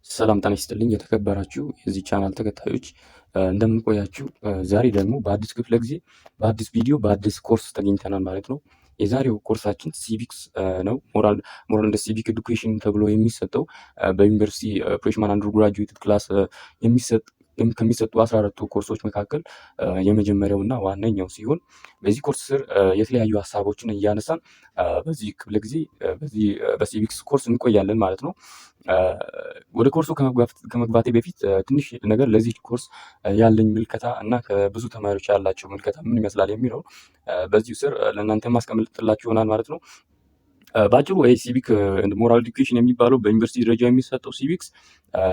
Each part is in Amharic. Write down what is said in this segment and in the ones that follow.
ሰላም ጤና ይስጥልኝ የተከበራችሁ የዚህ ቻናል ተከታዮች፣ እንደምን ቆያችሁ? ዛሬ ደግሞ በአዲስ ክፍለ ጊዜ፣ በአዲስ ቪዲዮ፣ በአዲስ ኮርስ ተገኝተናል ማለት ነው። የዛሬው ኮርሳችን civics ነው። Moral and civic education ተብሎ የሚሰጠው በዩኒቨርሲቲ freshman undergraduate class የሚሰጥ ከሚሰጡ 14ቱ ኮርሶች መካከል የመጀመሪያው እና ዋነኛው ሲሆን በዚህ ኮርስ ስር የተለያዩ ሀሳቦችን እያነሳን በዚህ ክፍለ ጊዜ በዚህ በ civics ኮርስ እንቆያለን ማለት ነው። ወደ ኮርሱ ከመግባቴ በፊት ትንሽ ነገር ለዚህ ኮርስ ያለኝ ምልከታ እና ከብዙ ተማሪዎች ያላቸው ምልከታ ምን ይመስላል የሚለው በዚሁ ስር ለእናንተ ማስቀምጥላችሁ ይሆናል ማለት ነው። በአጭሩ civic moral education የሚባለው በዩኒቨርሲቲ ደረጃ የሚሰጠው civics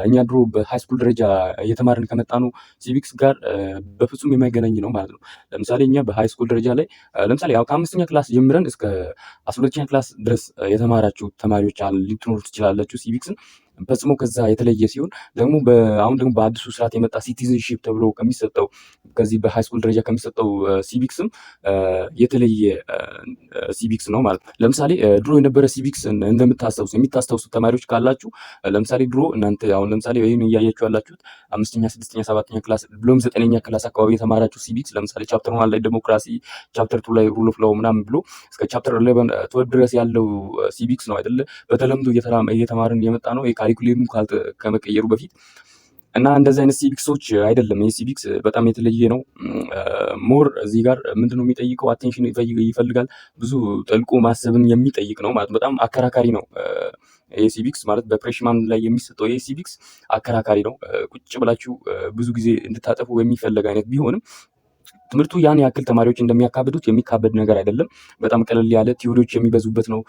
እኛ ድሮ በ high school ደረጃ እየተማርን ከመጣነው civics ጋር በፍጹም የማይገናኝ ነው ማለት ነው። ለምሳሌ እኛ በ high school ደረጃ ላይ፣ ለምሳሌ ያው ከአምስተኛ class ጀምረን እስከ 12ኛ class ድረስ የተማራችሁ ተማሪዎች ልትኖሩ ትችላላችሁ። Civics ን ፈጽሞ ከዛ የተለየ ሲሆን ደግሞ አሁን ደግሞ በአዲሱ ስርዓት የመጣ citizenship ተብሎ ከሚሰጠው፣ ከዚህ በ high school ደረጃ ከሚሰጠው civics ም የተለየ civics ነው ማለት ነው። ለምሳሌ ድሮ የነበረ civics እንደምታስታውሱ፣ የምታስታውሱ ተማሪዎች ካላችሁ፣ ለምሳሌ ድሮ እናንተ አሁን ለምሳሌ ይህን እያያችሁ ያላችሁት አምስተኛ፣ ስድስተኛ፣ ሰባተኛ class ብሎም ዘጠነኛ class አካባቢ የተማራችሁ civics ለምሳሌ chapter 1 ላይ ዴሞክራሲ፣ chapter 2 ላይ rule of law ምናምን ብሎ እስከ chapter 11 12 ድረስ ያለው civics ነው አይደለ? በተለምዶ እየተማርን የመጣ ነው የ curriculum ኡ ከመቀየሩ በፊት። እና እንደዚህ አይነት civics ኦች አይደለም። ይህ civics በጣም የተለየ ነው። More እዚህ ጋር ምንድነው የሚጠይቀው? Attention ይፈልጋል። ብዙ ጠልቆ ማሰብን የሚጠይቅ ነው ማለት፣ በጣም አከራካሪ ነው። ይህ civics ማለት በ freshman ላይ የሚሰጠው ይህ civics አከራካሪ ነው። ቁጭ ብላችሁ ብዙ ጊዜ እንድታጠፉ የሚፈለግ አይነት ቢሆንም ትምህርቱ ያን ያክል ተማሪዎች እንደሚያካብዱት የሚካበድ ነገር አይደለም። በጣም ቀለል ያለ theory ዎች የሚበዙበት ነው።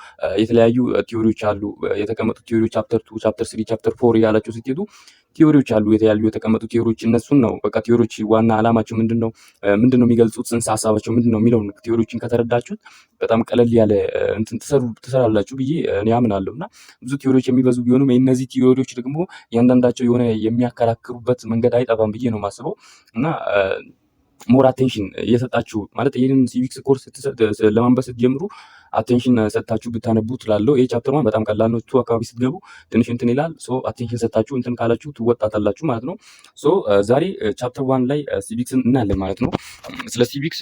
የተለያዩ theory ዎች አሉ የተቀመጡ theory ዎች፣ chapter 2፣ chapter 3፣ chapter 4 እያላችሁ ስትሄዱ theory ዎች አሉ፣ የተለያዩ የተቀመጡ theory ዎች። እነሱን ነው በቃ theory ዎች ዋና ዓላማቸው ምንድን ነው፣ ምንድን ነው የሚገልጹት፣ ጽንሰ ሀሳባቸው ምንድን ነው የሚለውን theory ዎችን ከተረዳችሁት በጣም ቀለል ያለ እንትን ትሰራላችሁ ብዬ እኔ አምናለሁ። እና ብዙ theory ዎች የሚበዙ ቢሆኑም እነዚህ theory ዎች ደግሞ እያንዳንዳቸው የሆነ የሚያከራክሩበት መንገድ አይጠፋም ብዬ ነው የማስበው። እና more attention እየሰጣችሁ፣ ማለት ይህንን civics ኮርስ ለማንበብ ስትጀምሩ attention ሰጥታችሁ ብታነቡ ትላለው። ይህ chapter 1 በጣም ቀላል ነው። 2 አካባቢ ስትገቡ ትንሽ እንትን ይላል። So attention ሰጥታችሁ እንትን ካላችሁ ትወጣታላችሁ ማለት ነው። So ዛሬ chapter 1 ላይ civics ን እናያለን ማለት ነው። ስለ civics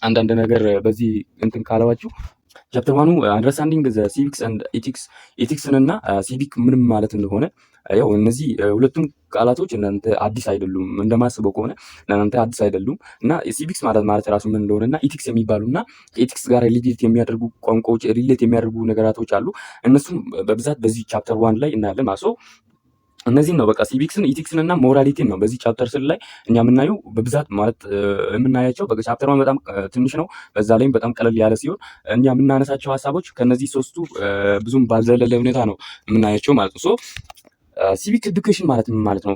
አንዳንድ ነገር በዚህ እንትን ካለባችሁ chapter 1 ኑ understanding the civics and ethics፣ ethics ን እና ሲቪክ ምንም ማለት እንደሆነ፣ ያው እነዚህ ሁለቱም ቃላቶች እናንተ አዲስ አይደሉም፣ እንደማስበው ከሆነ እናንተ አዲስ አይደሉም። እና civics ማለት ራሱ ምን እንደሆነ እና ethics የሚባሉ እና ከ ethics ጋር relate የሚያደርጉ ቋንቋዎች፣ relate የሚያደርጉ ነገራቶች አሉ። እነሱም በብዛት በዚህ chapter 1 ላይ እናያለን ማለት ነው። እነዚህን ነው በቃ civics ን፣ ethics ን እና morality ን ነው በዚህ chapter ስር ላይ እኛ የምናየው በብዛት፣ ማለት የምናያቸው። በቃ chapter 1 በጣም ትንሽ ነው። በዛ ላይም በጣም ቀለል ያለ ሲሆን እኛ የምናነሳቸው ሀሳቦች ከነዚህ ሶስቱ ብዙም ባልዘለለ ሁኔታ ነው የምናያቸው ማለት ነው። So civic education ማለት ምን ማለት ነው?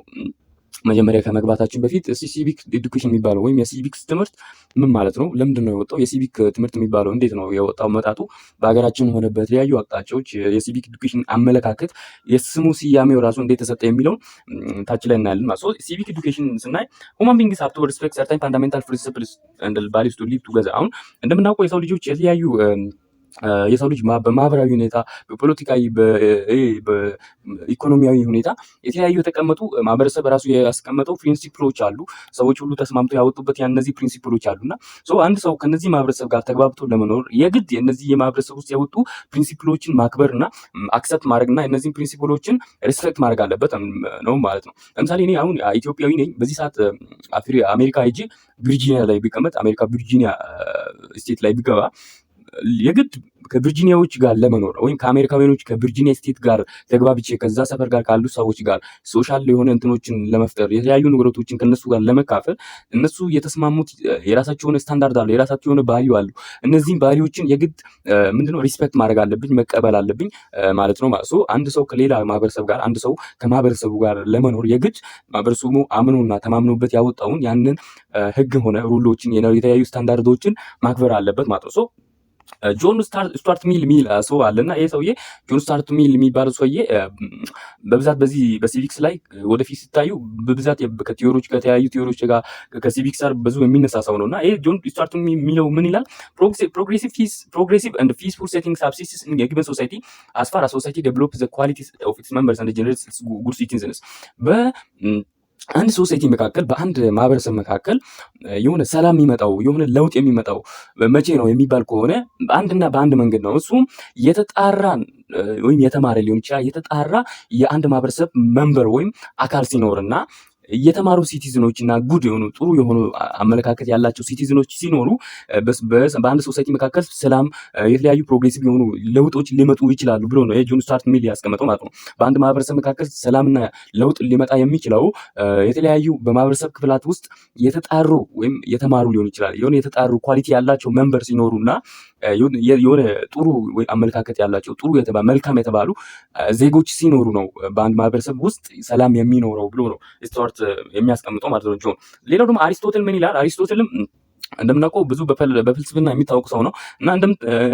መጀመሪያ ከመግባታችን በፊት እስቲ civic education የሚባለው ወይም የ civics ትምህርት ምን ማለት ነው? ለምንድን ነው የወጣው? የሲቪክ ትምህርት የሚባለው እንዴት ነው የወጣው? መጣጡ በሀገራችን ሆነ በተለያዩ አቅጣጫዎች የ civic education አመለካከት የስሙ ስያሜው ራሱ እንዴት ተሰጠ የሚለውን ታች ላይ እናያለን ማለት ነው። Civic education ስናይ human beings have to respect certain fundamental principles and values to live together። አሁን እንደምናውቀው የሰው ልጆች የተለያዩ የሰው ልጅ በማህበራዊ ሁኔታ፣ በፖለቲካዊ፣ በኢኮኖሚያዊ ሁኔታ የተለያዩ የተቀመጡ ማህበረሰብ ራሱ ያስቀመጠው principle ኦች አሉ። ሰዎች ሁሉ ተስማምተው ያወጡበት እነዚህ principle ኦች አሉ። እና አንድ ሰው ከነዚህ ማህበረሰብ ጋር ተግባብቶ ለመኖር የግድ የእነዚህ የማህበረሰብ ውስጥ የወጡ principle ኦችን ማክበር እና accept ማድረግ እና እነዚህን principle ኦችን respect ማድረግ አለበት ነው ማለት ነው። ለምሳሌ እኔ አሁን ኢትዮጵያዊ ነኝ። በዚህ ሰዓት አሜሪካ ሄጄ ቪርጂኒያ ላይ ብቀመጥ፣ አሜሪካ ቪርጂኒያ state ላይ ብገባ፣ የግድ ከቪርጂኒያዎች ጋር ለመኖር ወይም ከአሜሪካውያኖች ከቪርጂኒያ state ጋር ተግባብቼ ከዛ ሰፈር ጋር ካሉ ሰዎች ጋር social የሆነ እንትኖችን ለመፍጠር፣ የተለያዩ ንብረቶችን ከነሱ ጋር ለመካፈል እነሱ የተስማሙት የራሳቸው የሆነ ስታንዳርድ አለው፣ የራሳቸው የሆነ value አሉ። እነዚህም value ዎችን የግድ ምንድነው respect ማድረግ አለብኝ፣ መቀበል አለብኝ ማለት ነው። ማለት አንድ ሰው ከሌላ ማህበረሰብ ጋር፣ አንድ ሰው ከማህበረሰቡ ጋር ለመኖር የግድ ማህበረሰቡ አምኖና ተማምኖበት ያወጣውን ያንን ህግ ሆነ rule ኦችን፣ የተለያዩ ስታንዳርዶችን ማክበር አለበት ማለት ነው። ጆን ስቱዋርት ሚል የሚል ሰው አለ። እና ይሄ ሰውዬ፣ ጆን ስቱዋርት ሚል የሚባለው ሰውዬ፣ በብዛት በዚህ በ civics ላይ ወደፊት ሲታዩ በብዛት ከ theory ዎች፣ ከተለያዩ theory ዎች ጋር፣ ከ civics ጋር ብዙ የሚነሳ ሰው ነው። እና ይሄ ጆን ስቱዋርት የሚለው ምን ይላል? Progressive and peaceful setting subsists in a given society as far as society develops the qualities of its members and generates its good citizens። በአንድ society መካከል፣ በአንድ ማህበረሰብ መካከል የሆነ ሰላም የሚመጣው፣ የሆነ ለውጥ የሚመጣው መቼ ነው የሚባል ከሆነ በአንድና በአንድ መንገድ ነው። እሱም የተጣራን ወይም የተማረ ሊሆን ይችላል፣ የተጣራ የአንድ ማህበረሰብ member ወይም አካል ሲኖርና የተማሩ citizen ኦች እና good የሆኑ፣ ጥሩ የሆኑ አመለካከት ያላቸው citizen ኦች ሲኖሩ በአንድ society መካከል ሰላም፣ የተለያዩ progressive የሆኑ ለውጦች ሊመጡ ይችላሉ ብሎ ነው የጆን ስቱዋርት ሚል ያስቀመጠው ማለት ነው። በአንድ ማህበረሰብ መካከል ሰላምና ለውጥ ሊመጣ የሚችለው የተለያዩ በማህበረሰብ ክፍላት ውስጥ የተጣሩ ወይም የተማሩ ሊሆን ይችላል፣ የሆነ የተጣሩ quality ያላቸው member ሲኖሩና የሆነ ጥሩ አመለካከት ያላቸው፣ ጥሩ መልካም የተባሉ ዜጎች ሲኖሩ ነው በአንድ ማህበረሰብ ውስጥ ሰላም የሚኖረው ብሎ ነው ስቱዋርት የሚያስቀምጠው ማለት ነው ጆን። ሌላው ደግሞ አሪስቶትል ምን ይላል? አሪስቶትልም እንደምናውቀው ብዙ በፍልስፍና የሚታወቅ ሰው ነው። እና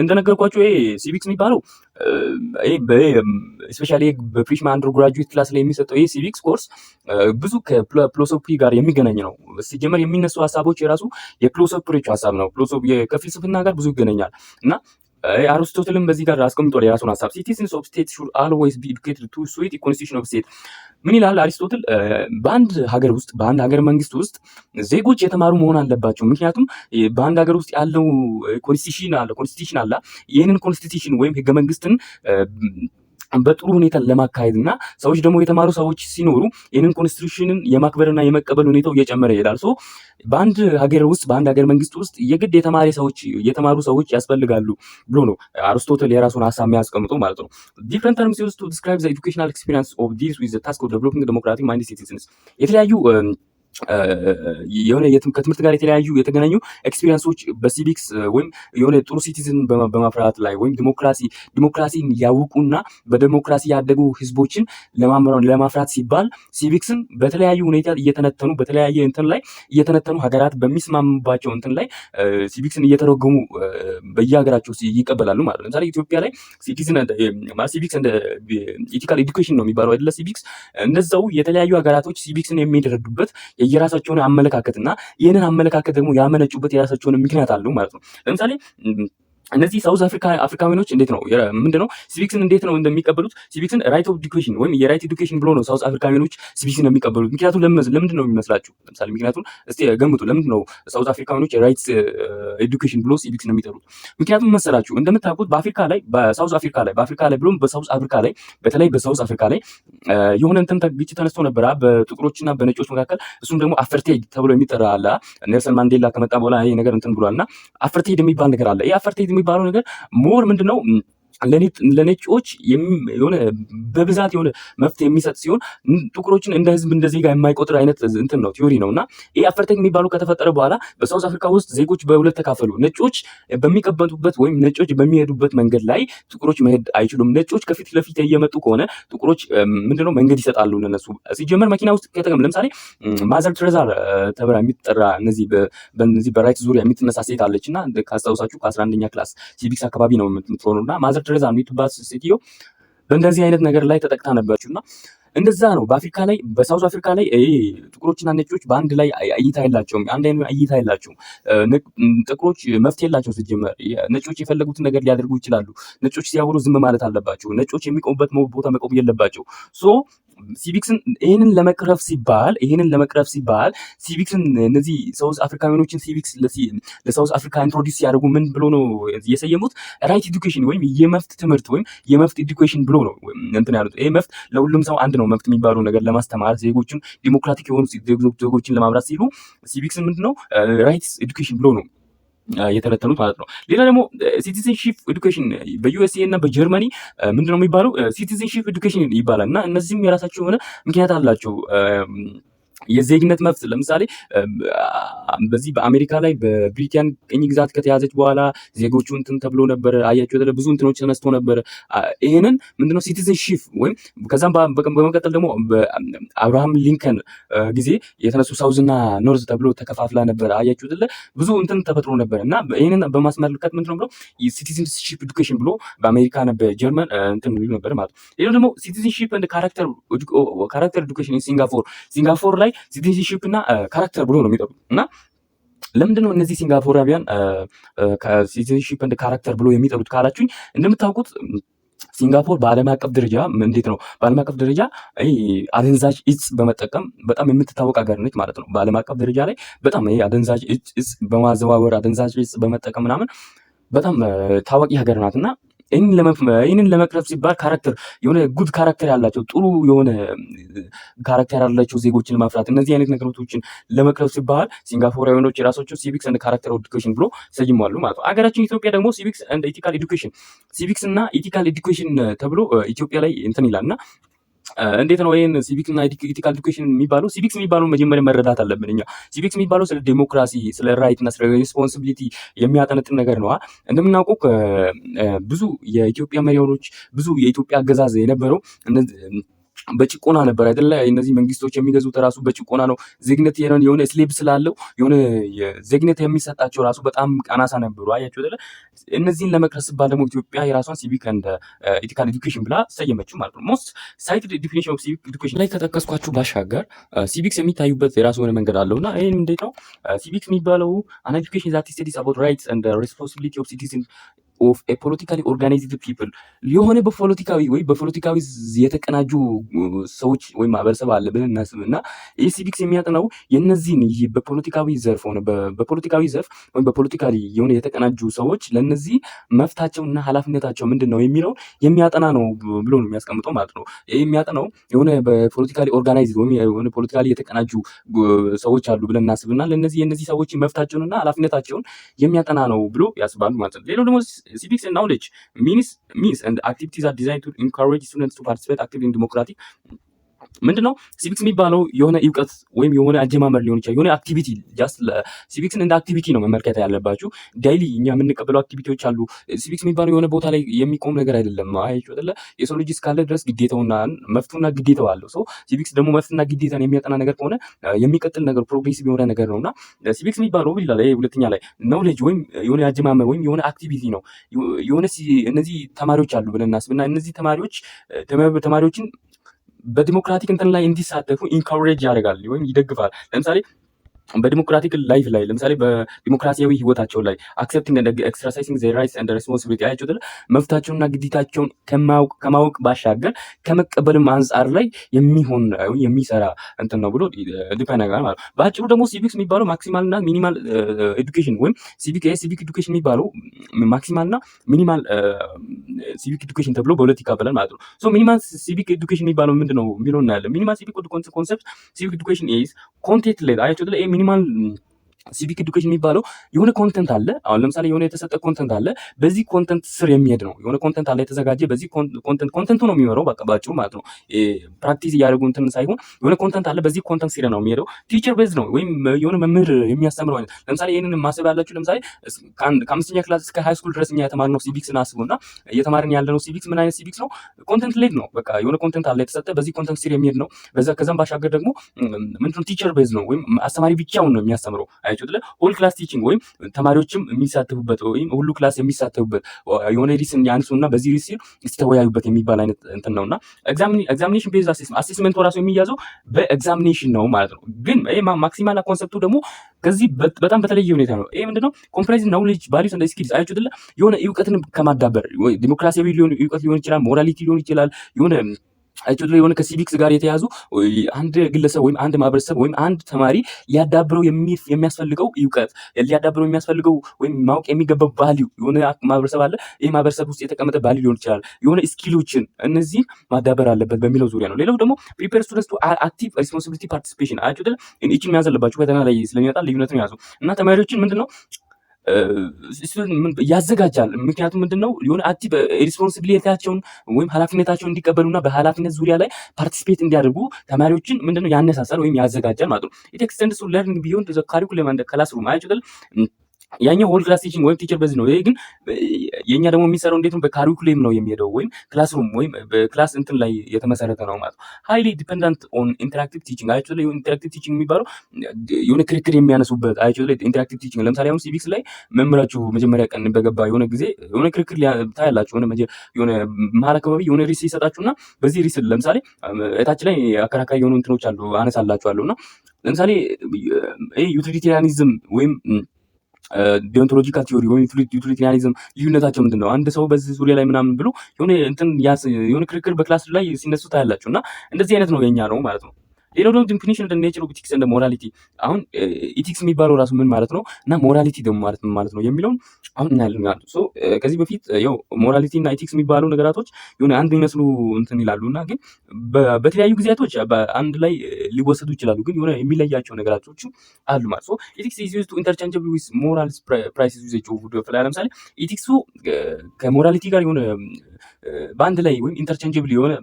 እንደነገርኳችሁ ይሄ civics የሚባለው፣ especially በ freshman undergraduate class ላይ የሚሰጠው ይሄ civics course ብዙ ከ philosophy ጋር የሚገናኝ ነው። ሲጀመር የሚነሱ ሀሳቦች የራሱ የ philosopher ኦች ሀሳብ ነው። ከፍልስፍና ጋር ብዙ ይገናኛል። እና አሪስቶትልም በዚህ ጋር አስቀምጧል የራሱን ሀሳብ። Citizens of state should always be educated to suit constitution of state። ምን ይላል አሪስቶትል? በአንድ ሀገር ውስጥ፣ በአንድ ሀገር መንግስት ውስጥ ዜጎች የተማሩ መሆን አለባቸው። ምክንያቱም በአንድ ሀገር ውስጥ ያለው constitution አለ። ይህንን constitution ወይም ህገ መንግስትን በጥሩ ሁኔታ ለማካሄድ እና ሰዎች ደግሞ የተማሩ ሰዎች ሲኖሩ ይህንን constitution ን የማክበርና የመቀበል ሁኔታው እየጨመረ ይሄዳል። So በአንድ ሀገር ውስጥ፣ በአንድ ሀገር መንግስት ውስጥ የግድ የተማሩ ሰዎች ያስፈልጋሉ ብሎ ነው አርስቶትል የራሱን ሀሳብ የሚያስቀምጠው ማለት ነው። Different terms used to describe the educational experience of deals with the task of developing democratic minded citizens። የተለያዩ የሆነ ከትምህርት ጋር የተለያዩ የተገናኙ experience ኦች በ civics ወይም የሆነ ጥሩ citizen በማፍራት ላይ ወይም ዲሞክራሲን ያወቁና በዲሞክራሲ ያደጉ ህዝቦችን ለማፍራት ሲባል civics ን በተለያዩ ሁኔታ እየተነተኑ፣ በተለያየ እንትን ላይ እየተነተኑ፣ ሀገራት በሚስማሙባቸው እንትን ላይ civics ን እየተረጎሙ በየሀገራቸው ይቀበላሉ ማለት ነው። ለምሳሌ ኢትዮጵያ ላይ citizen civics እንደ ethical education ነው የሚባለው አይደለ? Civics እንደዛው የተለያዩ ሀገራቶች civics ን የሚረዱበት የየራሳቸውን አመለካከት እና ይህንን አመለካከት ደግሞ ያመነጩበት የራሳቸውን ምክንያት አለው ማለት ነው። ለምሳሌ እነዚህ South Africa አፍሪካውያኖች እንዴት ነው፣ ምንድነው፣ civics ን እንዴት ነው እንደሚቀበሉት? Civics ን right of education ወይም የ right education ብሎ ነው South አፍሪካውያኖች civics ን የሚቀበሉት። ምክንያቱም ለምንድን ነው የሚመስላችሁ? ለምሳሌ ምክንያቱም እስቲ ገምቱ። ለምንድን ነው South አፍሪካውያኖች right education ብሎ civics ን የሚጠሩት? ምክንያቱም መሰላችሁ፣ እንደምታውቁት በአፍሪካ ላይ፣ በ South Africa ላይ፣ በአፍሪካ ላይ ብሎም በ South Africa ላይ፣ በተለይ በ South Africa ላይ የሆነ እንትን ግጭት ተነስቶ ነበረ በጥቁሮችና በነጮች መካከል። እሱም ደግሞ አፓርታይድ ተብሎ የሚጠራ አለ። ኔልሰን ማንዴላ ከመጣ በኋላ ይሄ ነገር እንትን ብሏል። እና አፓርታይድ የሚባል ነገር አለ። ይሄ አፓርታይድ የሚባለው ነገር more ምንድነው፣ ለነጮች የሆነ በብዛት የሆነ መፍትሄ የሚሰጥ ሲሆን ጥቁሮችን እንደ ህዝብ፣ እንደ ዜጋ የማይቆጥር አይነት እንትን ነው፣ theory ነው። እና ይህ አፓርታይድ የሚባለው ከተፈጠረ በኋላ በ South Africa ውስጥ ዜጎች በሁለት ተካፈሉ። ነጮች በሚቀመጡበት ወይም ነጮች በሚሄዱበት መንገድ ላይ ጥቁሮች መሄድ አይችሉም። ነጮች ከፊት ለፊት እየመጡ ከሆነ ጥቁሮች ምንድነው መንገድ ይሰጣሉ ለነሱ። ሲጀመር መኪና ውስጥ ከተቀም ለምሳሌ ማዘር ቴሬዛ ተብላ የሚጠራ እነዚህ በእነዚህ በ right ዙሪያ የምትነሳ ሴት አለች። እና ካስታውሳችሁ ከ11ኛ class civics አካባቢ ነው የምትሆነው። እና ማዘር ቴሬዛ የምትባል ሴትዮ በእንደዚህ አይነት ነገር ላይ ተጠቅታ ነበረች። እና እንደዛ ነው በአፍሪካ ላይ፣ በ South Africa ላይ ጥቁሮችና ነጮች በአንድ ላይ እይታ የላቸውም። አንድ አይነት እይታ የላቸውም። ጥቁሮች መፍትሄ የላቸው ሲጀመር። ነጮች የፈለጉትን ነገር ሊያደርጉ ይችላሉ። ነጮች ሲያወሩ ዝም ማለት አለባቸው። ነጮች የሚቆሙበት ቦታ መቆም የለባቸው። So civics ን ይህንን ለመቅረፍ ሲባል civics ን እነዚህ South አፍሪካውያኖችን civics ለ South Africa introduce ሲያደርጉ ምን ብሎ ነው የሰየሙት? Right education ወይም የመብት ትምህርት ወይም የመብት education ብሎ ነው እንትን ያሉት። ይሄ መብት ለሁሉም ሰው አንድ ነው መብት የሚባለው ነገር ለማስተማር፣ ዜጎችን ዲሞክራቲክ የሆኑ ዜጎችን ለማምራት ሲሉ civics ን ምንድነው rights education ብሎ ነው የተነተኑት ማለት ነው። ሌላ ደግሞ citizenship education በ USA እና በጀርመኒ ምንድነው የሚባለው? Citizenship education ይባላል። እና እነዚህም የራሳቸው የሆነ ምክንያት አላቸው። የዜግነት መብት፣ ለምሳሌ በዚህ በአሜሪካ ላይ በብሪታን ቅኝ ግዛት ከተያዘች በኋላ ዜጎቹ እንትን ተብሎ ነበር። አያችሁ፣ ብዙ እንትኖች ተነስቶ ነበር። ይሄንን ምንድነው citizenship ወይም ከዛም በመቀጠል ደግሞ በአብርሃም ሊንከን ጊዜ የተነሱ South ና North ተብሎ ተከፋፍላ ነበር። አያችሁ አይደለ? ብዙ እንትን ተፈጥሮ ነበር። እና ይሄንን በማስመልከት ምንድነው ብሎ citizenship education ብሎ በአሜሪካ፣ በጀርመን እንትን ነበር ማለት ነው። ሌላው ደግሞ citizenship and character education ሲንጋፖር። ሲንጋፖር ላይ citizenship እና character ብሎ ነው የሚጠሩት። እና ለምንድን ነው እነዚህ ሲንጋፖራዊያን citizenship and character ብሎ የሚጠሩት ካላችሁኝ፣ እንደምታውቁት ሲንጋፖር በዓለም አቀፍ ደረጃ፣ እንዴት ነው፣ በዓለም አቀፍ ደረጃ አደንዛዥ እጽ በመጠቀም በጣም የምትታወቅ ሀገር ነች ማለት ነው። በዓለም አቀፍ ደረጃ ላይ በጣም አደንዛዥ እጽ በማዘዋወር፣ አደንዛዥ እጽ በመጠቀም ምናምን በጣም ታዋቂ ሀገር ናት። እና ይህንን ለመቅረፍ ሲባል character፣ የሆነ good character ያላቸው፣ ጥሩ የሆነ character ያላቸው ዜጎችን ለማፍራት፣ እነዚህ አይነት ነገሮችን ለመቅረፍ ሲባል ሲንጋፖራውያኖች የራሳቸው civics and character education ብሎ ሰይመዋል ማለት ነው። አገራችን ኢትዮጵያ ደግሞ civics and ethical education፣ civics እና ethical education ተብሎ ኢትዮጵያ ላይ እንትን ይላል። እና እንዴት ነው ይህን ሲቪክስ እና ethical education የሚባለው? Civics የሚባለው መጀመሪያ መረዳት አለብን እኛ። Civics የሚባለው ስለ ዴሞክራሲ፣ ስለ right እና ስለ responsibility የሚያጠነጥን ነገር ነው። እንደምናውቀው ብዙ የኢትዮጵያ መሪዎች፣ ብዙ የኢትዮጵያ አገዛዝ የነበረው በጭቆና ነበር አይደለ? እነዚህ መንግስቶች የሚገዙት ራሱ በጭቆና ነው። ዜግነት የሆነ slave ስላለው የሆነ ዜግነት የሚሰጣቸው ራሱ በጣም አናሳ ነበሩ። አያችሁ አይደለ? እነዚህን ለመቅረፍ ሲባል ደግሞ ኢትዮጵያ የራሷን civic and ethical education ብላ ሰየመችው ማለት ነው። Most cited definition of civic education ላይ ከጠቀስኳችሁ ባሻገር civics የሚታዩበት የራሱ የሆነ መንገድ አለው። እና ይህም እንዴት ነው? Civics የሚባለው an education that studies about rights and responsibility of citizen of politically organized people፣ የሆነ በፖለቲካዊ ወይ በፖለቲካዊ የተቀናጁ ሰዎች ወይም ማህበረሰብ አለ ብለን እናስብ። እና ይህ civics የሚያጠናው የነዚህን በፖለቲካዊ ዘርፍ ሆነ በፖለቲካዊ ዘርፍ ወይም በ politically የሆነ የተቀናጁ ሰዎች ለነዚህ መብታቸውና ኃላፊነታቸው ምንድን ነው የሚለውን የሚያጠና ነው ብሎ ነው የሚያስቀምጠው ማለት ነው። ይህ የሚያጠናው የሆነ በ politically organized ወይም የሆነ politically የተቀናጁ ሰዎች አሉ ብለን እናስብና ለነዚህ የነዚህ ሰዎች መብታቸውንና ኃላፊነታቸውን የሚያጠና ነው ብሎ ያስባሉ ማለት ነው። ሌላው ደግሞ civics knowledge means and activities are designed to encourage students to participate actively in democratic። ምንድን ነው civics የሚባለው? የሆነ እውቀት ወይም የሆነ አጀማመር ሊሆን ይችላል። የሆነ activity፣ just civics ን እንደ activity ነው መመልከት ያለባችሁ። Daily እኛ የምንቀበለው activity ዎች አሉ። Civics የሚባለው የሆነ ቦታ ላይ የሚቆም ነገር አይደለም። አያችሁ አይደለ? የሰው ልጅ እስካለ ድረስ ግዴታውና መብቱና ግዴታው አለው። So civics ደግሞ መብትና ግዴታን የሚያጠና ነገር ከሆነ የሚቀጥል ነገር፣ progressive የሆነ ነገር ነው። እና civics የሚባለው ይላል ይሄ ሁለተኛ ላይ knowledge ወይም የሆነ አጀማመር ወይም የሆነ activity ነው። የሆነ እነዚህ ተማሪዎች አሉ ብለን እናስብና እነዚህ ተማሪዎችን በዲሞክራቲክ እንትን ላይ እንዲሳተፉ encourage ያደርጋል ወይም ይደግፋል። ለምሳሌ በ democratic life ላይ፣ ለምሳሌ በዲሞክራሲያዊ ህይወታቸው ላይ accepting and exercising their rights and responsibility፣ አያችሁ አይደለ? መብታቸውንና ግዴታቸውን ከማወቅ ባሻገር ከመቀበልም አንጻር ላይ የሚሆን የሚሰራ እንትን ነው ብሎ define ያደርጋል ማለት ነው። በአጭሩ ደግሞ civics የሚባለው maximal እና minimal education ወይም civic education የሚባለው maximal እና minimal civic education ተብሎ በሁለት ይካፈላል ማለት ነው። So minimal civic education የሚባለው ምንድን ነው የሚለው እናያለን። Minimal civic concept፣ civic education is content led። አያችሁ አይደለ? Minimal civic education የሚባለው የሆነ content አለ። አሁን ለምሳሌ የሆነ የተሰጠ content አለ። በዚህ content ስር የሚሄድ ነው። የሆነ content አለ የተዘጋጀ፣ በዚህ content ኡ ነው የሚመራው፣ በቃ ባጭሩ ማለት ነው። Practice እያደረጉ እንትን ሳይሆን የሆነ content አለ። በዚህ content ስር ነው የሚሄደው። Teacher based ነው ወይም የሆነ መምህር የሚያስተምረው አይነት። ለምሳሌ ይህንን ማሰብ ያላችሁ፣ ለምሳሌ ከአምስተኛ class እስከ high school ድረስ እኛ የተማርነው civics አስቡ። እና እየተማርን ያለነው civics ምን አይነት civics ነው? Content led ነው። በቃ የሆነ content አለ የተሰጠ፣ በዚህ content ስር የሚሄድ ነው። በዛ ከዛም ባሻገር ደግሞ ምንድነው? Teacher based ነው ወይም አስተማሪ ብቻውን ነው የሚያስተምረው። አያችሁ አይደለ? Whole class teaching ወይም ተማሪዎችም የሚሳተፉበት ወይም ሁሉ class የሚሳተፉበት፣ የሆነ ርዕስ ያንሱና በዚህ ርዕስ እስቲ ተወያዩበት የሚባል አይነት እንትን ነውና examination based assessment ኡ ራሱ የሚያዘው በ examination ነው ማለት ነው። ግን ይሄ maximal concept ኡ ደግሞ ከዚህ በጣም በተለየ ሁኔታ ነው። ይሄ ምንድነው? Comprise knowledge, values and skills። አያችሁ አይደለ? የሆነ እውቀትን ከማዳበር ዲሞክራሲያዊ ሊሆን እውቀት ሊሆን ይችላል፣ morality ሊሆን ይችላል፣ የሆነ የሆነ ከ civics ጋር የተያዙ አንድ ግለሰብ ወይም አንድ ማህበረሰብ ወይም አንድ ተማሪ ሊያዳብረው የሚያስፈልገው እውቀት፣ ሊያዳብረው የሚያስፈልገው ወይም ማወቅ የሚገባው value፣ የሆነ ማህበረሰብ አለ። ይህ ማህበረሰብ ውስጥ የተቀመጠ value ሊሆን ይችላል። የሆነ skill ኦችን፣ እነዚህ ማዳበር አለበት በሚለው ዙሪያ ነው። ሌላው ደግሞ prepare students to active responsibility participation። አያችሁ አይደል? ይህችን መያዝ አለባችሁ። ፈተና ላይ ስለሚመጣ ልዩነትን ያዙ። እና ተማሪዎችን ምንድነው ያዘጋጃል። ምክንያቱም ምንድነው የሆነ active responsibility ያቸውን ወይም ኃላፊነታቸውን እንዲቀበሉና በኃላፊነት ዙሪያ ላይ participate እንዲያደርጉ ተማሪዎችን ምንድነው ያነሳሳል ወይም ያዘጋጃል ማለት ነው። It extends to learning beyond the curriculum and classroom። አያችሁ፣ ያኛው whole class teaching ወይም teacher based ነው። ይሄ ግን የኛ ደግሞ የሚሰራው እንዴት ነው? በ curriculum ነው የሚሄደው ወይም classroom ወይም በ class እንትን ላይ የተመሰረተ ነው ማለት ነው። Highly dependent on interactive teaching። አያችሁ፣ interactive teaching የሚባለው የሆነ ክርክር የሚያነሱበት። አያችሁ፣ interactive teaching ለምሳሌ አሁን civics ላይ መምህራችሁ መጀመሪያ ቀን በገባ የሆነ ጊዜ የሆነ ክርክር ታያላችሁ። የሆነ መሀል አካባቢ የሆነ ርዕስ ይሰጣችሁና በዚህ ርዕስ ለምሳሌ እታች ላይ አከራካሪ የሆኑ እንትኖች አሉ፣ አነሳላችኋለሁ። እና ለምሳሌ ይሄ utilitarianism ወይም deontological theory ወይም utilitarianism ልዩነታቸው ምንድን ነው? አንድ ሰው በዚህ ዙሪያ ላይ ምናምን ብሎ የሆነ እንትን የሆነ ክርክር በ class ላይ ሲነሱ ታያላችሁ። እና እንደዚህ አይነት ነው የኛ ነው ማለት ነው። ሌላው ደግሞ definition and nature of ethics and morality። አሁን ethics የሚባለው ራሱ ምን ማለት ነው እና morality ደግሞ ማለት ምን ማለት ነው የሚለውን አሁን እናያለን ማለት ነው። So ከዚህ በፊት ያው morality እና ethics የሚባሉ ነገራቶች የሆነ አንድ የሚመስሉ እንትን ይላሉ እና ግን በተለያዩ ጊዜያቶች በአንድ ላይ ሊወሰዱ ይችላሉ፣ ግን የሆነ የሚለያቸው ነገራቶች አሉ ማለት። So ethics is used to interchangeably with moral prices usage of። ለምሳሌ ethics ኡ ከ morality ጋር የሆነ በአንድ ላይ ወይም interchangeable የሆነ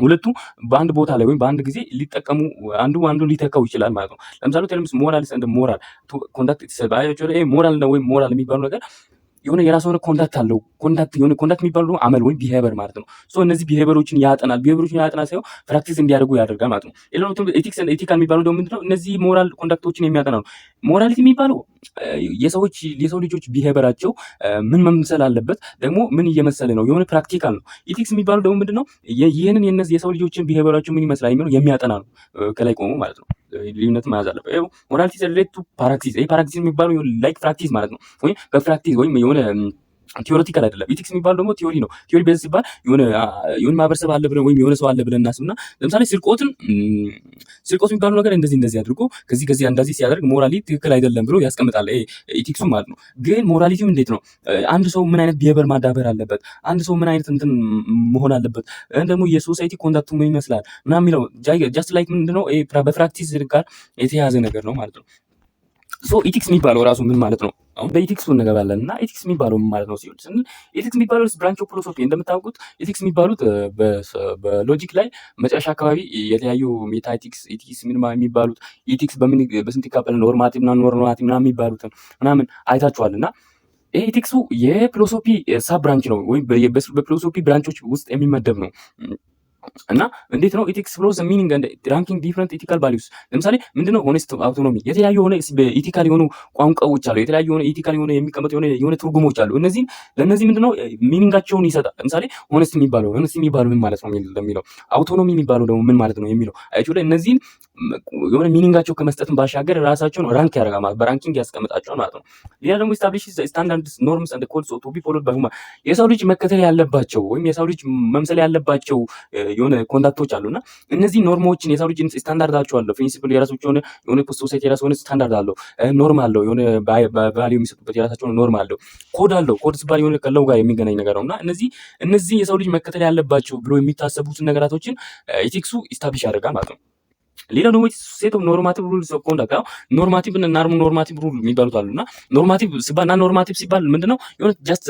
ሁለቱ በአንድ ቦታ ላይ ወይም በአንድ ጊዜ ሊጠቀሙ አንዱ አንዱን ሊተካው ይችላል ማለት ነው። ለምሳሌ terms morals and moral conduct itself። ሞራል ወይም ሞራል የሚባለው ነገር የሆነ የራሱ የሆነ conduct አለው። Conduct የሆነ conduct የሚባለው ደግሞ አመል ወይም behavior ማለት ነው። So እነዚህ behavior ኦችን ያጠናል። Behavior ኦችን ያጠናል ሳይሆን practice እንዲያደርጉ ያደርጋል ማለት ነው። ሌላው ethics ethical የሚባለው ደግሞ ምንድነው? እነዚህ moral conduct ኦችን የሚያጠና ነው። Morality የሚባለው የሰዎች የሰው ልጆች behavior ኣቸው ምን መምሰል አለበት፣ ደግሞ ምን እየመሰለ ነው፣ የሆነ practical ነው። Ethics የሚባለው ደግሞ ምንድነው? ይህንን የነዚህ የሰው ልጆችን behavior ኣቸው ምን ይመስላል የሚለው የሚያጠና ነው። ከላይ ቆሞ ማለት ነው። ልዩነት መያዝ አለበት። Morality relate to praxis። ይሄ praxis የሚባለው like practice ማለት ነው። ወይም በ practice ወይም የሆነ theoretical አይደለም። Ethics የሚባለው ደግሞ theory ነው። Theory base ሲባል የሆነ ማህበረሰብ አለ ብለን ወይም የሆነ ሰው አለ ብለን እናስብና ለምሳሌ ስርቆት የሚባለው ነገር እንደዚህ እንደዚህ አድርጎ ከዚህ ከዚህ እንደዚህ ሲያደርግ morally ትክክል አይደለም ብሎ ያስቀምጣል። Ethics ኡ ማለት ነው። ግን morality ው እንዴት ነው? አንድ ሰው ምን አይነት behavior ማዳበር አለበት? አንድ ሰው ምን አይነት እንትን መሆን አለበት? ደግሞ የ society conduct ኡ ምን ይመስላል ምናምን የሚለው just like ምንድነው በ practice ጋር የተያያዘ ነገር ነው ማለት ነው። So ethics የሚባለው ራሱ ምን ማለት ነው? አሁን በ ethics ኡ እንገባለን እና ethics የሚባለው ምን ማለት ነው ሲሆን ስንል ethics የሚባለው branch of philosophy። እንደምታውቁት ethics የሚባሉት በ logic ላይ መጨረሻ አካባቢ የተለያዩ meta ethics፣ ethics ምን የሚባሉት፣ ethics በምን በስንት ይካፈላል፣ normative እና non normative ምናምን የሚባሉትን ምናምን አይታችኋል። እና ይሄ ethics ኡ የ philosophy sub branch ነው ወይም በ philosophy branch ኦች ውስጥ የሚመደብ ነው። እና እንዴት ነው? Ethics explores meaning and ranking different ethical values። ለምሳሌ ምንድነው honest autonomy፣ የተለያዩ የሆነ ethical የሆኑ ቋንቋዎች አሉ። የተለያዩ የሆነ ethical የሆነ የሚቀመጡ የሆነ ትርጉሞች አሉ። እነዚህን ለእነዚህ ምንድነው meaning ኣቸውን ይሰጣል። ለምሳሌ honest የሚባለው ምን ማለት ነው የሚለው፣ autonomy የሚባለው ደግሞ ምን ማለት ነው የሚለው አያችሁ ላይ እነዚህን የሆነ meaning ኣቸው ከመስጠትም ባሻገር ራሳቸውን rank ያደርጋል ማለት በ ranking ያስቀምጣቸዋል ማለት ነው። ሌላ ደግሞ establish standards, norms and codes to be followed by human። የሰው ልጅ መከተል ያለባቸው ወይም የሰው ልጅ መምሰል ያለባቸው የሆነ conduct ኦች አሉ እና እነዚህ norm ኦችን የሰው ልጅ ስታንዳርዳቸው አለው። Principle የራሳቸው የሆነ society የራሱ የሆነ ስታንዳርድ አለው፣ norm አለው፣ የሆነ value የሚሰጡበት የራሳቸው norm አለው፣ ኮድ አለው። ኮድ ሲባል የሆነ ከ law ጋር የሚገናኝ ነገር ነው እና እነዚህ የሰው ልጅ መከተል ያለባቸው ብሎ የሚታሰቡትን ነገራቶችን ethics ኡ establish ያደርጋል ማለት ነው። ሌላው ደግሞ set of normative rules of conduct። Normative እና non normative rule የሚባሉት አሉ። እና normative ሲባል እና normative ሲባል ምንድነው? የሆነ just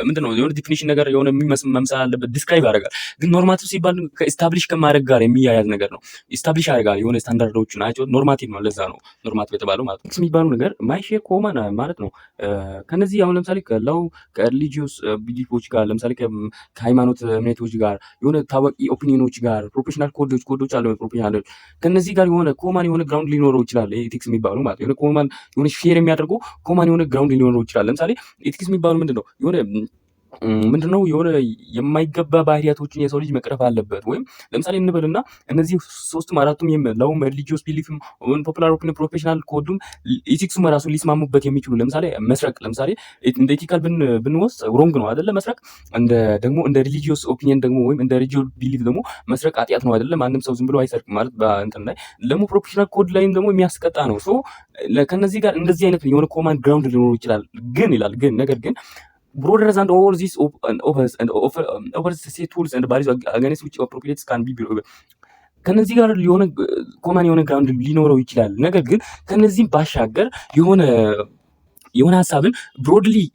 ምንድነው የሆነ definition ነገር የሆነ መምሰል አለበት describe ያደርጋል። ግን normative ሲባል ከ establish ከማድረግ ጋር የሚያያዝ ነገር ነው። Establish ያደርጋል የሆነ ስታንዳርዶች ናቸው። Normative ነው። ለዛ ነው normative የተባለው ማለት ነው። የሚባለው ነገር may share common ማለት ነው። ከነዚህ አሁን ለምሳሌ ከ law፣ ከ religious belief ኦች ጋር፣ ለምሳሌ ከሃይማኖት እምነቶች ጋር፣ የሆነ ታዋቂ opinion ኦች ጋር፣ professional code ኦች አሉ፣ professional ከነዚህ ጋር የሆነ common የሆነ ground ሊኖረው ይችላል። Ethics የሚባሉ ማለት የሆነ common የሆነ share የሚያደርጉ common የሆነ ground ሊኖረው ይችላል። ለምሳሌ ethics የሚባሉ ምንድን ነው? የሆነ ምንድነው የሆነ የማይገባ ባህሪያቶችን የሰው ልጅ መቅረፍ አለበት። ወይም ለምሳሌ እንበልና እነዚህ ሶስቱም አራቱም law ም፣ religious belief ም፣ popular opinion፣ professional code ኡም ethics ኡም ራሱ ሊስማሙበት የሚችሉ ለምሳሌ መስረቅ፣ ለምሳሌ እንደ ethical ብንወስድ wrong ነው አይደለ? መስረቅ እንደ ደግሞ እንደ religious opinion ደግሞ ወይም እንደ religious belief ደግሞ መስረቅ ኃጢአት ነው አይደለ? ማንም ሰው ዝም ብሎ አይሰርቅም ማለት በእንትን ላይ ደግሞ professional code ላይም ደግሞ የሚያስቀጣ ነው። So ከነዚህ ጋር እንደዚህ አይነት የሆነ common ground ሊኖሩ ይችላል። ግን ይላል ግን ነገር ግን broader than all these offers set tools and values against which appropriate can be። ከነዚህ ጋር የሆነ common የሆነ ground ሊኖረው ይችላል። ነገር ግን ከነዚህም ባሻገር የሆነ የሆነ ሀሳብን broadly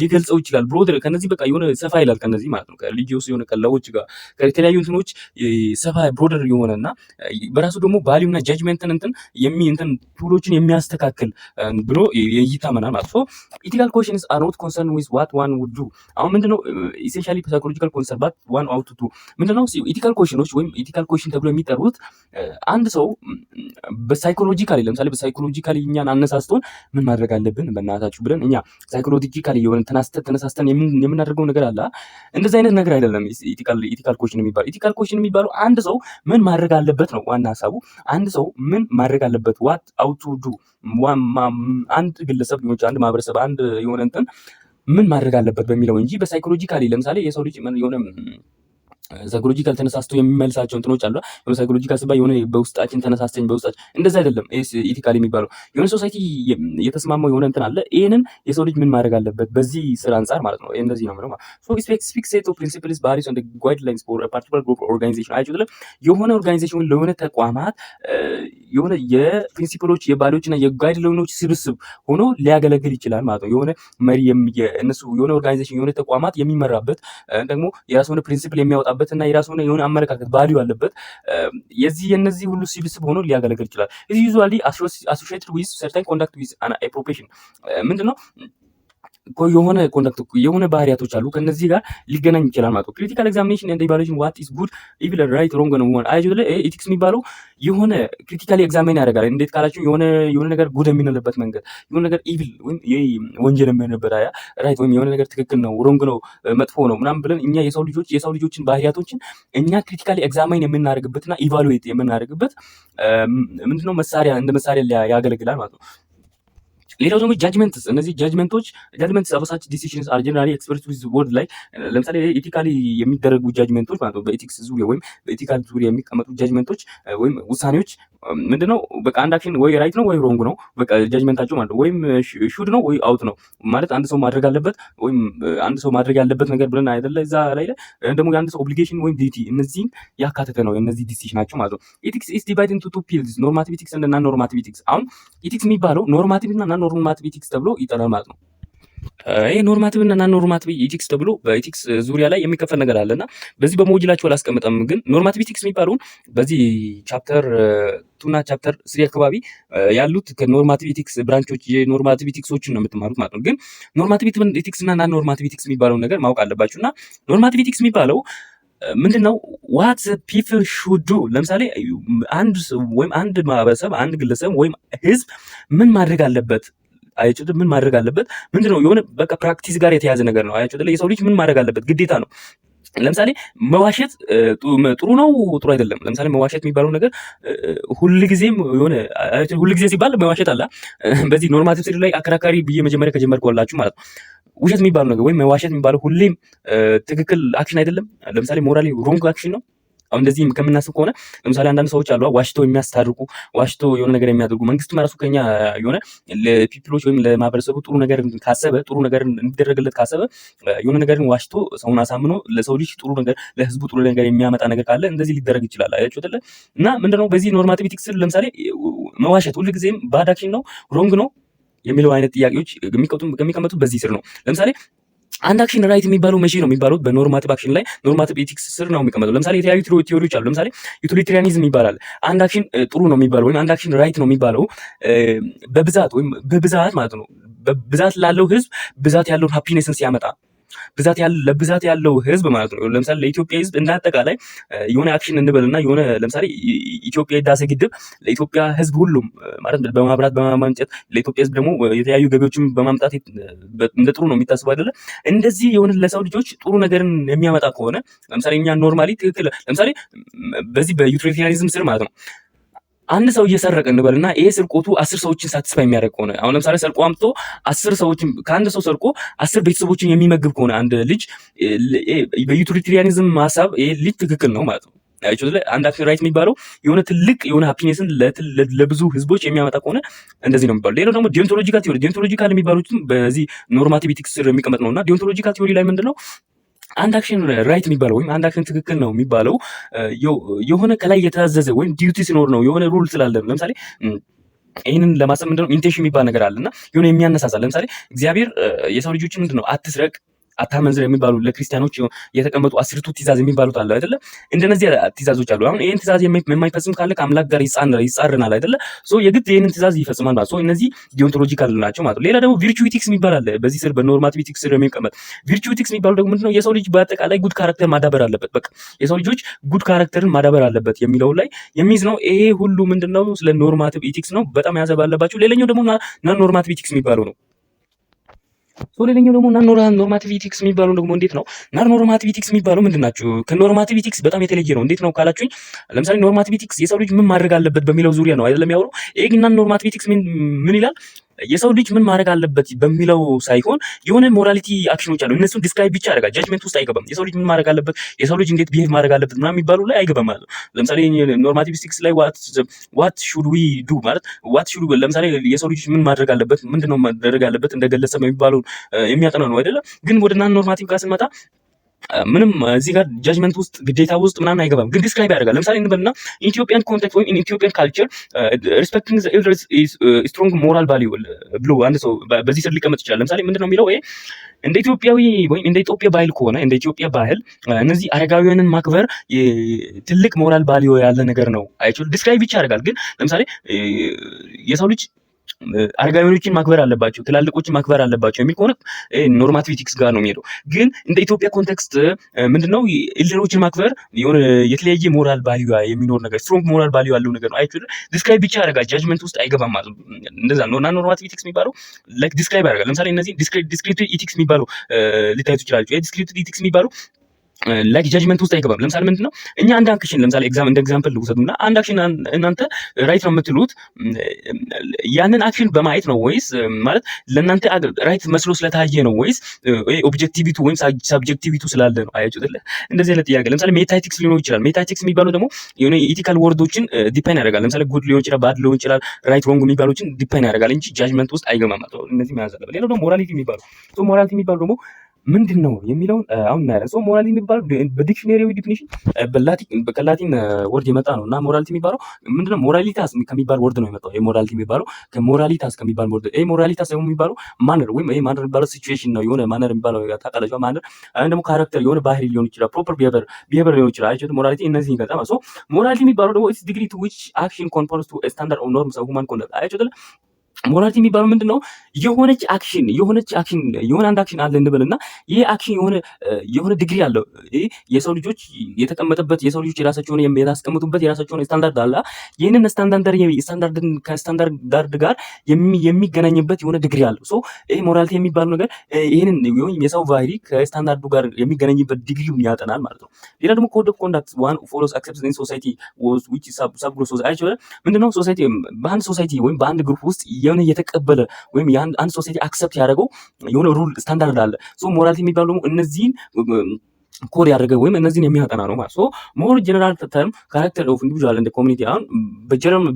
ሊገልጸው ይችላል። Broad ከነዚህ በቃ የሆነ ሰፋ ይላል ከነዚህ ማለት ነው። ከ religious የሆነ ከ law ዎች ጋር ከተለያዩ እንትኖች ሰፋ broader የሆነ እና በራሱ ደግሞ value እና judgment ን እንትን የሚ እንትን tool ኦችን የሚያስተካክል ብሎ ይታመናል ማለት ነው። Ethical questions are not concerned with what one would do። አሁን ምንድነው essentially psychological concern but one ought to ምንድነው? Ethical question ኖች ወይም ethical question ተብሎ የሚጠሩት አንድ ሰው በ psychologically፣ ለምሳሌ በ psychologically እኛን አነሳስቶን ምን ማድረግ አለብን በእናታችሁ ብለን እኛ psychologically የሆነ ተነሳስተን የምናደርገው ነገር አለ። እንደዚህ አይነት ነገር አይደለም ethical question የሚባለው። Ethical question የሚባለው አንድ ሰው ምን ማድረግ አለበት ነው ዋና ሀሳቡ። አንድ ሰው ምን ማድረግ አለበት፣ what ought to do፣ አንድ ግለሰብ ሊሆን ይችላል፣ አንድ ማህበረሰብ፣ አንድ የሆነ እንትን ምን ማድረግ አለበት በሚለው እንጂ በ psychologically ለምሳሌ የሰው ልጅ የሆነ psychological ተነሳስቶ የሚመልሳቸው እንትኖች አሉ። የሆነ psychological ሲባል የሆነ በውስጣችን ተነሳስተን በውስጣችን እንደዛ አይደለም። Ethical የሚባለው የሆነ society የተስማማው የሆነ እንትን አለ። ይህንን የሰው ልጅ ምን ማድረግ አለበት በዚህ ስራ አንጻር ማለት ነው። እንደዚህ ነው የምለው። So specific set of principles, values and guidelines for particular group organization። አያችሁ፣ የሆነ organization ለሆነ ተቋማት የሆነ የፕሪንሲፕሎች፣ የቫሊዎች እና የጋይድላይኖች ስብስብ ሆኖ ሊያገለግል ይችላል ማለት ነው። የሆነ መሪ እነሱ የሆነ organization የሆነ ተቋማት የሚመራበት ደግሞ የራሱ የሆነ principle የሚያወጣበት እና የራሱ የሆነ አመለካከት value አለበት። የዚህ የነዚህ ሁሉ ስብስብ ሆኖ ሊያገለግል ይችላል። Is usually associated with certain conduct with an profession። ምንድነው? የሆነ conduct የሆነ ባህሪያቶች አሉ፣ ከነዚህ ጋር ሊገናኝ ይችላል ማለት ነው። Critical examination and evaluation what is good, evil, right, wrong ነው። አያችሁ፣ ethics የሚባለው የሆነ critically examine ያደርጋል። እንዴት ካላችሁ የሆነ ነገር good የምንልበት መንገድ፣ የሆነ ነገር evil ወይም ወንጀል የምንልበት፣ አያ right ወይም የሆነ ነገር ትክክል ነው፣ wrong ነው፣ መጥፎ ነው ምናምን ብለን እኛ የሰው ልጆችን ባህሪያቶችን እኛ critically examine የምናደርግበትና evaluate የምናደርግበት ምንድነው መሳሪያ፣ እንደ መሳሪያ ያገለግላል ማለት ነው። ሌላው ደግሞ judgments። እነዚህ judgment ኦች፣ judgments of such decisions are generally expressed with word like ለምሳሌ ethically የሚደረጉ judgment ኦች ማለት ነው። በ ethics ዙሪያ ወይም በ ethical ዙሪያ የሚቀመጡ judgment ኦች ወይም ውሳኔዎች ምንድነው? በቃ አንድ action ወይ right ነው ወይ wrong ነው። በቃ judgment ኣቸው ማለት ነው። ወይም should ነው ወይ ought ነው ማለት አንድ ሰው ማድረግ አለበት ወይም አንድ ሰው ማድረግ ያለበት ነገር ብለን አይደለ? እዛ ላይ ደግሞ የአንድ ሰው obligation ወይም duty እነዚህን ያካተተ ነው። እነዚህ decision ናቸው ማለት ነው። Ethics is divided into two fields, normative ethics እና non normative ethics። አሁን ethics የሚባለው normative እና non normative ethics ተብሎ ይጠራል ማለት ነው። ይሄ normative እና non normative ethics ተብሎ በ ethics ዙሪያ ላይ የሚከፈል ነገር አለ እና በዚህ በ module ኣችሁ አላስቀምጠም፣ ግን normative ethics የሚባለውን በዚህ chapter 2 እና chapter 3 አካባቢ ያሉት ከ normative ethics branch ኦች የ normative ethics ኦችን ነው የምትማሩት ማለት ነው። ግን normative ethics እና non normative ethics የሚባለውን ነገር ማወቅ አለባችሁ። እና normative ethics የሚባለው ምንድን ነው? What people should do። ለምሳሌ አንድ ወይም አንድ ማህበረሰብ፣ አንድ ግለሰብ ወይም ህዝብ ምን ማድረግ አለበት፣ አያችሁት? ምን ማድረግ አለበት? ምንድነው? የሆነ በቃ practice ጋር የተያዘ ነገር ነው። አያችሁት? የሰው ልጅ ምን ማድረግ አለበት? ግዴታ ነው። ለምሳሌ መዋሸት ጥሩ ነው፣ ጥሩ አይደለም። ለምሳሌ መዋሸት የሚባለው ነገር ሁልጊዜም የሆነ ሁልጊዜ ሲባል መዋሸት አለ። በዚህ normative theory ላይ አከራካሪ ብዬ መጀመሪያ ከጀመርኩላችሁ ማለት ነው። ውሸት የሚባለው ነገር ወይም መዋሸት የሚባለው ሁሌም ትክክል action አይደለም። ለምሳሌ morally wrong action ነው። አሁን እንደዚህ ከምናስብ ከሆነ ለምሳሌ አንዳንድ ሰዎች አሉ ዋሽተው የሚያስታርቁ፣ ዋሽተው የሆነ ነገር የሚያደርጉ። መንግስትም ራሱ ከኛ የሆነ ለ people ኦች ወይም ለማህበረሰቡ ጥሩ ነገር ካሰበ፣ ጥሩ ነገር እንዲደረግለት ካሰበ የሆነ ነገርን ዋሽቶ ሰውን አሳምኖ ለሰው ልጅ ጥሩ ነገር፣ ለህዝቡ ጥሩ ነገር የሚያመጣ ነገር ካለ እንደዚህ ሊደረግ ይችላል። አያችሁ አይደለ? እና ምንድነው በዚህ normative ethics ለምሳሌ መዋሸት ሁልጊዜም bad action ነው፣ wrong ነው የሚለው አይነት ጥያቄዎች የሚቀመጡት በዚህ ስር ነው። ለምሳሌ አንድ action right የሚባለው መቼ ነው የሚባለው በ normative action ላይ normative ethics ስር ነው የሚቀመጠው። ለምሳሌ የተለያዩ theory ዎች አሉ። ለምሳሌ utilitarianism ይባላል። አንድ action ጥሩ ነው የሚባለው ወይም አንድ action right ነው የሚባለው በብዛት ወይም በብዛት ማለት ነው፣ በብዛት ላለው ህዝብ ብዛት ያለውን happiness ን ሲያመጣ፣ ብዛት ያለ ለብዛት ያለው ህዝብ ማለት ነው። ለምሳሌ ለኢትዮጵያ ህዝብ እንደ አጠቃላይ የሆነ action እንበልና የሆነ ለምሳሌ ኢትዮጵያ ህዳሴ ግድብ ለኢትዮጵያ ህዝብ ሁሉም ማለት በማብራት በማመንጨት ለኢትዮጵያ ህዝብ ደግሞ የተለያዩ ገቢዎችን በማምጣት እንደ ጥሩ ነው የሚታስበው አይደለ? እንደዚህ የሆነ ለሰው ልጆች ጥሩ ነገርን የሚያመጣ ከሆነ ለምሳሌ እኛ normally ትክክል፣ ለምሳሌ በዚህ በ utilitarianism ስር ማለት ነው፣ አንድ ሰው እየሰረቀ እንበልና ይሄ ስርቆቱ 10 ሰዎችን satisfy የሚያደርግ ከሆነ፣ አሁን ለምሳሌ ሰርቆ አምጥቶ 10 ሰዎችን፣ ከአንድ ሰው ሰርቆ 10 ቤተሰቦችን የሚመግብ ከሆነ አንድ ልጅ፣ በ utilitarianism ሀሳብ ይሄ ልጅ ትክክል ነው ማለት ነው። አያችሁ፣ አንድ action right የሚባለው የሆነ ትልቅ የሆነ happiness ን ለብዙ ህዝቦች የሚያመጣ ከሆነ እንደዚህ ነው የሚባለው። ሌላው ደግሞ deontological theory። Deontological የሚባሉትም በዚህ normative ethics ስር የሚቀመጥ ነው እና deontological theory ላይ ምንድነው? አንድ action right የሚባለው ወይም አንድ action ትክክል ነው የሚባለው የሆነ ከላይ የታዘዘ ወይም duty ሲኖር ነው፣ የሆነ rule ስላለ ነው። ለምሳሌ ይህንን ለማሰብ ምንድነው intention የሚባል ነገር አለ እና የሆነ የሚያነሳሳ፣ ለምሳሌ እግዚአብሔር የሰው ልጆችን ምንድነው አትስረቅ፣ አታመንዝር የሚባሉ ለክርስቲያኖች የተቀመጡ አስርቱ ትእዛዝ የሚባሉት አለ አይደለ? እንደነዚህ ትእዛዞች አሉ። አሁን ይህን ትእዛዝ የማይፈጽም ካለ ከአምላክ ጋር ይጻረናል አይደለ? So የግድ ይህንን ትእዛዝ ይፈጽማል ማለት። So እነዚህ deontological ናቸው ማለት ነው። ሌላ ደግሞ virtue ethics የሚባል አለ። በዚህ ስር በ normative ethics ስር የሚቀመጥ virtue ethics የሚባለው ደግሞ ምንድነው? የሰው ልጅ በአጠቃላይ good character ማዳበር አለበት። በቃ የሰው ልጆች good character ን ማዳበር አለበት የሚለው ላይ የሚይዝ ነው። ይሄ ሁሉ ምንድነው? ስለ normative ethics ነው። በጣም ያዘ ባለባቸው። ሌላኛው ደግሞ non normative ethics የሚባለው ነው። So ሌላኛው ደግሞ non normative ethics የሚባለው ደግሞ እንዴት ነው? Non normative ethics የሚባለው ምንድን ናቸው? ከ normative ethics በጣም የተለየ ነው። እንዴት ነው ካላችሁኝ፣ ለምሳሌ normative ethics የሰው ልጅ ምን ማድረግ አለበት በሚለው ዙሪያ ነው አይደለም ያወራው። ይሄ ግን non normative ethics ምን ይላል? የሰው ልጅ ምን ማድረግ አለበት በሚለው ሳይሆን የሆነ morality action ኖች አሉ። እነሱን describe ብቻ ያደርጋል። Judgment ውስጥ አይገባም። የሰው ልጅ ምን ማድረግ አለበት፣ የሰው ልጅ እንዴት behave ማድረግ አለበት ምናምን የሚባሉ ላይ አይገባም ማለት ነው። ለምሳሌ normative ethics ላይ what should we do ማለት what should፣ ለምሳሌ የሰው ልጅ ምን ማድረግ አለበት፣ ምንድነው ማድረግ አለበት እንደ ግለሰብ የሚባለው የሚያጠናው ነው አይደለም። ግን ወደ non normative ጋር ስንመጣ ምንም እዚህ ጋር judgment ውስጥ፣ ግዴታ ውስጥ ምናምን አይገባም፣ ግን describe ያደርጋል። ለምሳሌ እንበልና Ethiopian context ወይም Ethiopian culture respecting the elders is strong moral value ብሎ አንድ ሰው በዚህ ስር ሊቀመጥ ይችላል። ለምሳሌ ምንድነው የሚለው? ይሄ እንደ ኢትዮጵያዊ ወይም እንደ ኢትዮጵያ ባህል ከሆነ፣ እንደ ኢትዮጵያ ባህል እነዚህ አረጋውያንን ማክበር ትልቅ moral value ያለ ነገር ነው። አይችሉ describe ብቻ ያደርጋል። ግን ለምሳሌ የሰው ልጅ አረጋዊኖችን ማክበር አለባቸው፣ ትላልቆችን ማክበር አለባቸው የሚል ከሆነ normative ethics ጋር ነው የሚሄደው። ግን እንደ ኢትዮጵያ context ምንድነው elder ኦችን ማክበር የሆነ የተለያየ moral value የሚኖር ነገር፣ strong moral value ያለው ነገር ነው። አይቹ describe ብቻ ያደርጋል፣ judgment ውስጥ አይገባም ማለት ነው። እንደዛ ነው። እና normative ethics የሚባለው like describe ያደርጋል። ለምሳሌ እነዚህ descriptive ethics የሚባለው ሊታዩ ትችላላችሁ። Descriptive ethics የሚባለው like judgment ውስጥ አይገባም። ለምሳሌ ምንድነው እኛ አንድ action፣ ለምሳሌ እንደ example ልውሰዱና አንድ action እናንተ right ነው የምትሉት ያንን action በማየት ነው ወይስ ማለት ለእናንተ right መስሎ ስለታየ ነው ወይስ objectivity ወይም subjectivity ስላለ ነው? አያችሁት አይደለ? እንደዚህ አይነት ጥያቄ ለምሳሌ meta ethics ሊኖር ይችላል። Meta ethics የሚባለው ደግሞ የሆነ ethical word ኦችን define ያደርጋል። ለምሳሌ good ሊሆን ይችላል፣ bad ሊሆን ይችላል፣ right wrong የሚባሉችን define ያደርጋል እንጂ judgment ውስጥ አይገባም ማለት ነው። እነዚህ መያዝ አለበት። ሌላው ደግሞ morality የሚባለው፣ morality የሚባለው ደግሞ ምንድን ነው የሚለውን አሁን እናያለን። So morality የሚባለው በ dictionary definition ከላቲን word የመጣ ነው እና morality የሚባለው ምንድነው? Moralitas ከሚባል word ነው የመጣው። ይሄ morality የሚባለው ከ moralitas ከሚባል word። ይሄ moralitas ደግሞ የሚባለው manner ወይም ይሄ manner የሚባለው situation ነው። የሆነ manner የሚባለው ታውቃላችሁ። Manner አሁን ደግሞ character፣ የሆነ ባህሪ ሊሆን ይችላል። Proper behavior ሊሆን ይችላል። አይቼ morality እነዚህን ይገልጻል። So morality የሚባለው ደግሞ it's degree to which action conforms to standard of norms of human conduct። አያችሁት? Morality የሚባለው ምንድን ነው? የሆነች action የሆነ አንድ action አለ እንበልና ይሄ action የሆነ ዲግሪ አለው። ይሄ የሰው ልጆች የተቀመጠበት፣ የሰው ልጆች የራሳቸው የሆነ ያስቀምጡበት የራሳቸው የሆነ ስታንዳርድ አለ። ይህንን standard standard ን ከ ስታንዳርድ ጋር የሚገናኝበት የሆነ ዲግሪ አለው። So ይሄ morality የሚባለው ነገር ይህንን ወይም የሰው ባህሪ ከስታንዳርዱ ጋር የሚገናኝበት ዲግሪውን ያጠናል ማለት ነው። ሌላ ደግሞ code of conduct one follows, accepts in society which subgroup society። ምንድነው? Society በአንድ society ወይም በአንድ group ውስጥ የሆነ የተቀበለ ወይም አንድ society accept ያደረገው የሆነ rule standard አለ። So morality የሚባለው ደግሞ እነዚህን ኮድ ያደረገ ወይም እነዚህን የሚያጠና ነው ማለት። So more general term, character of individual and community። አሁን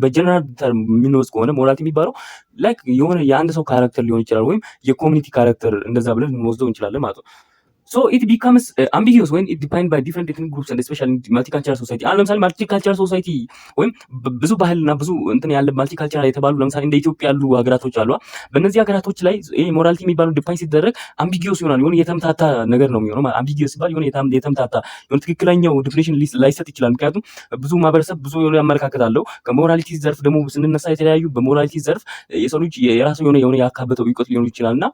በ general term የምንወስድ ከሆነ morality የሚባለው like የሆነ የአንድ ሰው character ሊሆን ይችላል ወይም የ community character እንደዛ ብለን ልንወስደው እንችላለን ማለት ነው። So it becomes ambiguous when it defined by different ethnic groups and especially multicultural society። አሁን ለምሳሌ multicultural society ወይም ብዙ ባህልና ብዙ እንትን ያለ multicultural የተባሉ፣ ለምሳሌ እንደ ኢትዮጵያ ያሉ ሀገራቶች አሉ። በእነዚህ ሀገራቶች ላይ ይሄ morality የሚባለው define ሲደረግ ambiguous ይሆናል። የሆነ የተምታታ ነገር ነው የሚሆነው። Ambiguous ሲባል የሆነ የተምታታ፣ የሆነ ትክክለኛው definition ላይሰጥ ይችላል። ምክንያቱም ብዙ ማህበረሰብ ብዙ የሆነ አመለካከት አለው። ከ morality ዘርፍ ደግሞ ስንነሳ የተለያዩ በ morality ዘርፍ የሰው ልጅ የራሱ የሆነ ያካበተው እውቀት ሊሆን ይችላል እና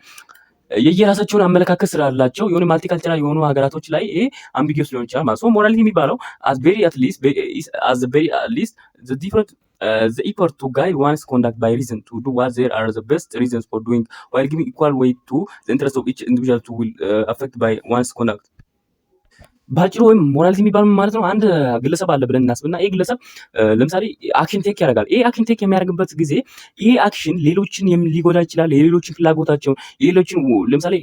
የየራሳቸውን አመለካከት ስላላቸው የሆነ multicultural የሆኑ ሀገራቶች ላይ ይሄ ambiguous ሊሆን ይችላል ማለት ነው። Morality የሚባለው as very least the different the effort to guide one's conduct by reason, to do what there are the best reasons for doing, while giving equal weight to the interest of each individual to will affect by one's conduct። በአጭሩ ወይም morality የሚባለው ማለት ነው፣ አንድ ግለሰብ አለ ብለን እናስብና ይህ ግለሰብ ለምሳሌ action take ያደርጋል። ይህ action take የሚያደርግበት ጊዜ ይህ action ሌሎችን ሊጎዳ ይችላል። የሌሎችን ፍላጎታቸውን፣ የሌሎችን ለምሳሌ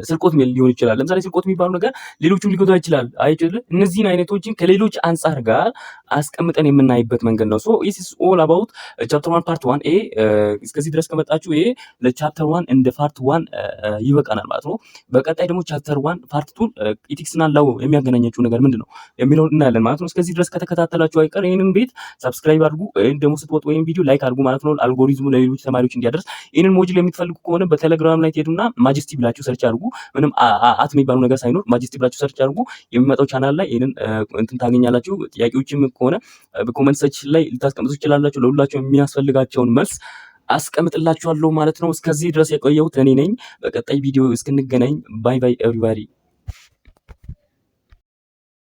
ስርቆት ሊሆን ይችላል። ለምሳሌ ስርቆት የሚባለው ነገር ሌሎቹን ሊጎዳ ይችላል። አይችል እነዚህን አይነቶችን ከሌሎች አንጻር ጋር አስቀምጠን የምናይበት መንገድ ነው። So this is all about chapter 1 part 1። ይሄ እስከዚህ ድረስ ከመጣችሁ ይሄ ለ chapter 1 እንደ part 1 ይበቃናል ማለት ነው። በቀጣይ ደግሞ chapter 1 part 2 ethics እና law የሚያገናኛቸው ነገር ምንድን ነው የሚለውን እናያለን ማለት ነው። እስከዚህ ድረስ ከተከታተላችሁ አይቀር ይህንን ቤት subscribe አድርጉ። ይህን ደግሞ ስትወጡ ወይም ቪዲዮ like አድርጉ ማለት ነው። አልጎሪዝሙ ለሌሎች ተማሪዎች እንዲያደርስ። ይህንን module የምትፈልጉ ከሆነ በቴሌግራም ላይ ትሄዱና ማጀስቲ ብላችሁ search አድርጉ። ምንም at የሚባሉ ነገር ሳይኖር ማጀስቲ ብላችሁ search አድርጉ። የሚመጣው ቻናል ላይ ይህንን እንትን ታገኛላችሁ። ጥያቄዎችም ከሆነ በ comment section ላይ ልታስቀምጡ ትችላላችሁ። ለሁላችሁ የሚያስፈልጋቸውን መልስ አስቀምጥላችኋለሁ ማለት ነው። እስከዚህ ድረስ የቆየሁት እኔ ነኝ። በቀጣይ ቪዲዮ እስክንገናኝ bye bye everybody።